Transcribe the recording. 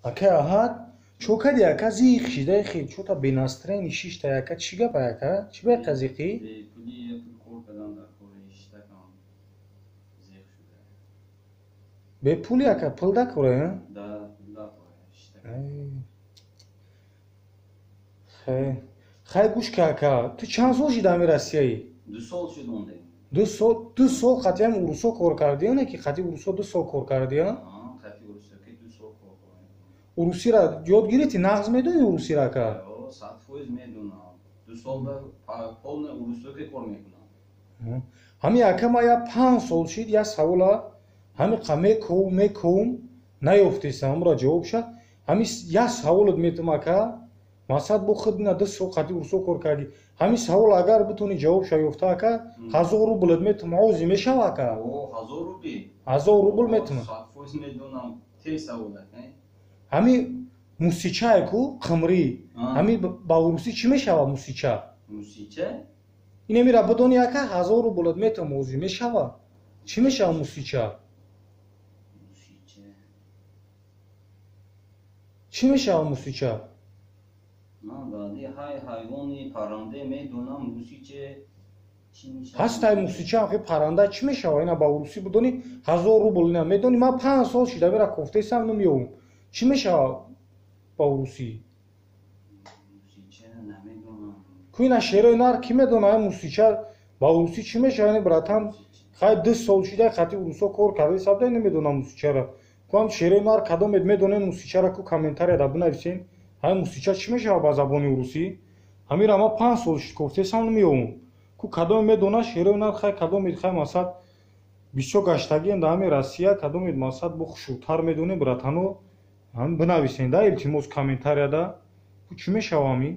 Ака Аҳад, чо кади ака зиқ шидаи хел, чота бенастроени шишта ака, чӣ гап ака? Чӣ ба яка зиқӣ? Бепулӣ пул кор кардан дар кори шиштакам зиқ шуда. Бепули ака, пул дакора, а? Да, пул дакора шиштакам. Хай, хай гӯш ка ака, ту чанд сол шида ҳами Россияӣ? 2 сол шуд ондем. 2 сол, 2 сол қатъи ҳами урусо кор кардӣ ё не ки қатъи урусо 2 сол кор кардӣ, а? Қатъи урусо ки 2 сол кор кардем. Урусиро ёд гирифтӣ, нағз медонӣ урусиро ака? 100% медонам. 2 сол ба полный урусо ки кор мекунам. Ҳами ака, ма я 5 сол шид як савола ҳами қа мекӯвм, мекӯвм, наёфтесам амро ҷавобша. Ҳами як саволот метум ака, масалан бо худ ина 2 сол қатъи урусо кор кардӣ. Ҳами савол агар битонӣ ҷавобша ёфта ака, 1000 рублат метум, озӣ мешава ака? 1000 рубл? 1000 рубл метум. 100% медонам, те саволат. Ҳами мусичае ку қимрӣ, ҳами ба урусӣ чӣ мешава мусича? Мусича? Инамира бидонӣ ака, 1000 рублат метум, озӣ мешава? Чӣ мешава мусича? Мусича. Чӣ мешава мусича? Ман баъди ҳай ҳайвони парранда медонам, мусича чӣ мешава? Ҳастай мусича, хе парранда чӣ мешава? Ина ба урусӣ бидонӣ, 1000 рубл. Ина медонӣ, ман 5 сол шида мера кофтесам, намеёвум. Чӣ мешава ба урусӣ? Мусича намедонам. Ку ина шерои нар кӣ медона мусича ба урусӣ чӣ мешава? Ини братан, хай 2 сол шида хати урусо кор карда сабда, намедонам мусичара. Ку ҳам шерои нар кадомед медонем мусичара, ку комментарияда бинависен. Ҳай мусича чӣ мешава ба забони урусӣ? Ҳамира ман 5 сол шид кофтесам, намеёвум. Ку кадоме медона шерои нар, хай кадомед, хай масад бисёр гаштагием дар ҳами Россия, кадомед масад бо хушрӯтар медонем, братано, ҳам бинависен да, илтимос, комментарияда. Ку чӣ мешава ҳами?